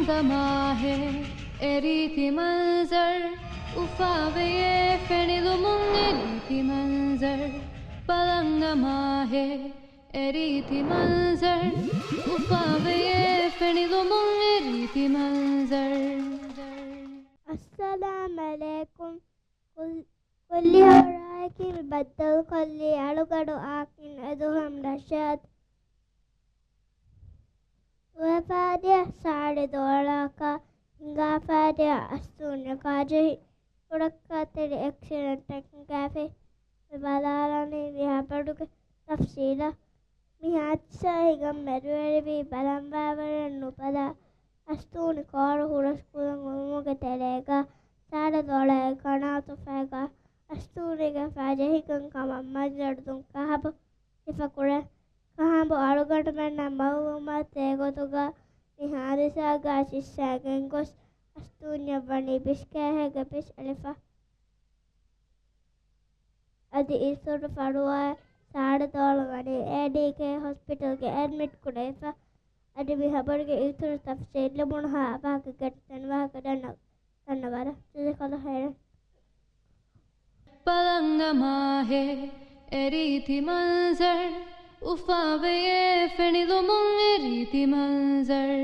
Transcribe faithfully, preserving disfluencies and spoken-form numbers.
ގަމާހެ އެރީތި މަންޒަރު، އުފާވެޔޭ ފެނިލުމުން އެރީތި މަންޒަރު. ބަލަން ގަމާހެ އެރީތި މަންޒަރު، އުފާވެޔޭ ފެނިލުމުން އެރީތި މަންޒަރު. އައްސަލާމް އަލައިކުމް. ކުއް-، ކުއްލި ހުރާއެކީ މި ބައްދަލުކޮށްލީ އަޅުގަޑު އާކިން އެދުހަމް ރަޝާދު. ދުވެފައި ދިޔަ ސާޅީސް ދޯޅައަކާ ހިނގާފައި ދިޔަ އަސްތޫނި ފާޖަހި ކުޑަކާތެރި އެކްސިޑެންޓެއް ހިނގާފައި. މި ބަލާލަނީ މި ހަބަރުގެ ތަފްސީލަށް. މި ހާދިސާ ހިނގަން މެދުވެރިވީ ބަލަންވާވަރެއް ނުބަލާ، އަސްތޫނި ކޯރު ހުރަސްކުލަން އުޅުމުގެ ތެރޭގަ ސާޅީސް ދޯޅައެއް ގަނާތުފައިގަ އަސްތޫނީގެ ފާޖަހިކަން ކަމަށް މަންޒަރުދުން ކަހަބު ހިފަކުރޭ. ކަހަބު އަޅުގަނޑުމެންނަށް މައުލޫމާތު ދޭގޮތުގަ މި ހާދިސާގަ ޝިއްޝާގެން ގޮސް އަސްތޫނިއަށް ވަނީ ބިސްގޭހެއްގަ ބިސް އެޅިފަ. އަދި އިތުރު ފަރުވާއެއް ސާޅީސް ދޯޅަ ވަނީ އޭޑީކޭ ހޮސްޕިޓަލްގެ އެޑްމިޓް ކުރެވިފަ. އަދި މި ހަބަރުގެ އިތުރު ތަފްސީލް ލިބުނުހާ ވާހަކަ ގެންދަން ވާހަކަ ދަންނަ-، ދަންނަވަރަށް. ޖަޒާކަﷲ ޚައިރަން. ބަލަން ގަމާހެ އެރީތި މަންޒަރު، އުފާވެޔޭ ފެނިލުމުން އެރީތި މަންޒަރު.